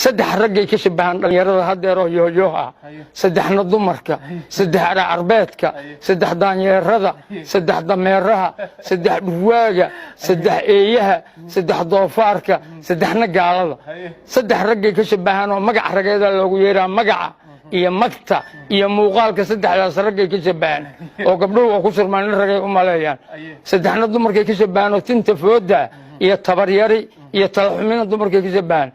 Saddex raggay ka shabahaan dhallinyarada hadeeroo yooyooh ah, saddexna dumarka, saddex carbeedka, saddex daanyeerada, saddex dameeraha, saddex dhurwaaga, saddex eeyaha, saddex doofaarka, saddexna gaalada. Saddex raggay ka shabahaan oo magac rageeda loogu yeeraa, magaca iyo magta iyo muuqaalka. Saddexdaas raggay ka shabahaan oo gabdhuhu waa ku surmaan, nin ragay u maleeyaan. Saddexna dumarkay ka shabahaan oo tinta fooda iyo tabaryari iyo talaxumina dumarkay ka shabahaan.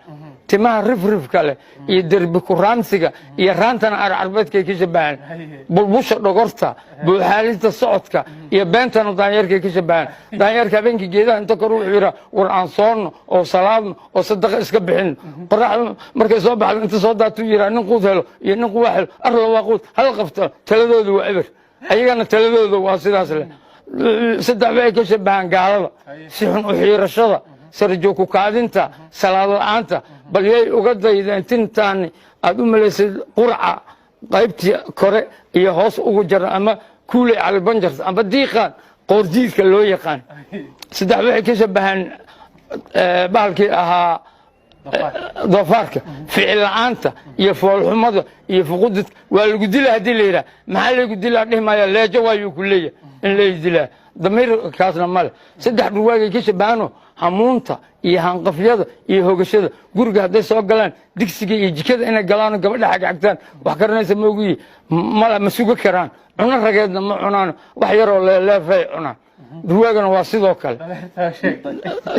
Timaha rifrifka leh iyo derbi kuraansiga iyo raantana arcarbeedkay ka shabahaan. Bulbusha dhogorta, buuxaalinta socodka iyo beentana daanyeerkay ka shabahaan. Daanyeerka habeenkii geedaha inta kor wuxuu yidhaa, "War aan soonno oo salaadno oo sadaqa iska bixinno." Qoraxda markay soo baxdo inta soo daatuu yidhaa, "Nin quud helo iyo nin quwa helo arla waa quud hal qabto." Taladoodu waa eber, ayagana taladooda waa sidaas leh. Saddex waxay ka shabahaan gaalada: si xun u xiirashada, sarjoog ku kaadinta, salaad la'aanta. Bal yay uga daydeen tintaani aad u malaysay qurca qaybtii kore iyo hoos ugu jaran, ama kuuley calibanjars ama diiqaan qoordiidka loo yaqaan? Saddex waxay ka shabahaan bahalkii ahaa doofaarka: ficil la'aanta iyo foolxumada iyo fuqudidka. Waa lagu dilaa haddii la yidhaha, "Maxaa laygu dilaa?" dhihi maaya. "Leejo waayuu ku leeyahay in lay dilaa." Damiirkaasna male. Saddex dhurwaagay ka shabahaano: hamuunta iyo hanqafyada iyo hogashada. Guriga hadday soo galaan, digsiga iyo jikada inay galaano, gabadha xagxagtaan wax karanaysa moogiyi, mala ma suga karaan. Cuno rageedna ma cunaan, wax yaroo leeleefay cunaan. Dhurwaagana waa sidoo kale.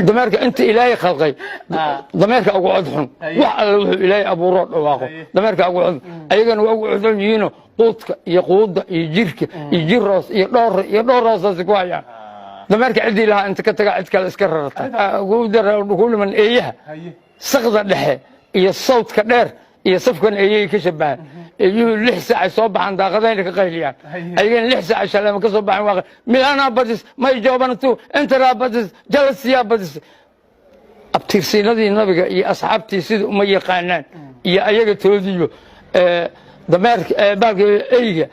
Dameerka inta Ilaahay khalqay, dameerka ugu cod xun. Wax alle wuxuu Ilaahay abuuroo dhawaaqo, dameerka ugu cod. Ayagana waa ugu codxun yihiinoo quudka iyo quudda iyo jirka iyo jiroos iyo dhoor iyo dhowroosaasi ku hayaan. Dameerka ciddii lahaa inta ka taga cid kale iska rarata. Ku dhiman eeyaha, saqda dhexe iyo sawdka dheer iyo safkan eeyahay ka shabahan. Eeyuhu 6 saacay soo baxaan, daaqadayna ka qayliyaan. Ayagana 6 saac shaleema ka soo baxan waa "Milana badis, may joobantu entera badis, jalasiya badis." Abtirsiinadii nabiga iyo asxaabtii sida uma yaqaanaan iyo ayaga toodiyo. Dameerka, baalka eyga,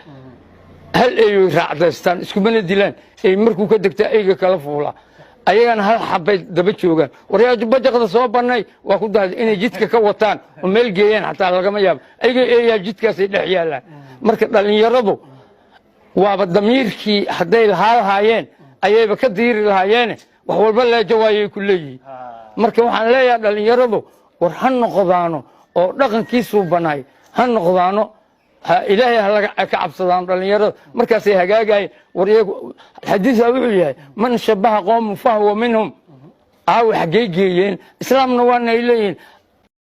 hal eeyoy raacdaystaan, iskumana dilaan. Ey markuu ka degtaa eyga kala fuula. Ayagana hal xabay daba joogaan. "Waryaa, bajaqda soo bannay," waa ku dahday. Inay jidka ka wataan oo meel geeyaan xataa lagama yaabo. Ayaga eeyaa jidkaasay dhex yaalaan. Marka dhallinyaradu waaba damiirkii hadday lahaa lahaayeen ayayba ka diiri lahaayeene, wax walba leejo waayay ku leeyihiin. Marka waxaan leeyahay dhallinyaradu, war ha noqdaano oo dhaqankiisuu bannaay ha noqdaano, Ilaahay halaga ka cabsadaan dhallinyarada, markaasay hagaagayen. War xadiisa wuxuu yahay, "Man shabaha qoomu fahuwa minhum." Aawe, xaggey geeyeen? Islaamna waana ay leeyihiin.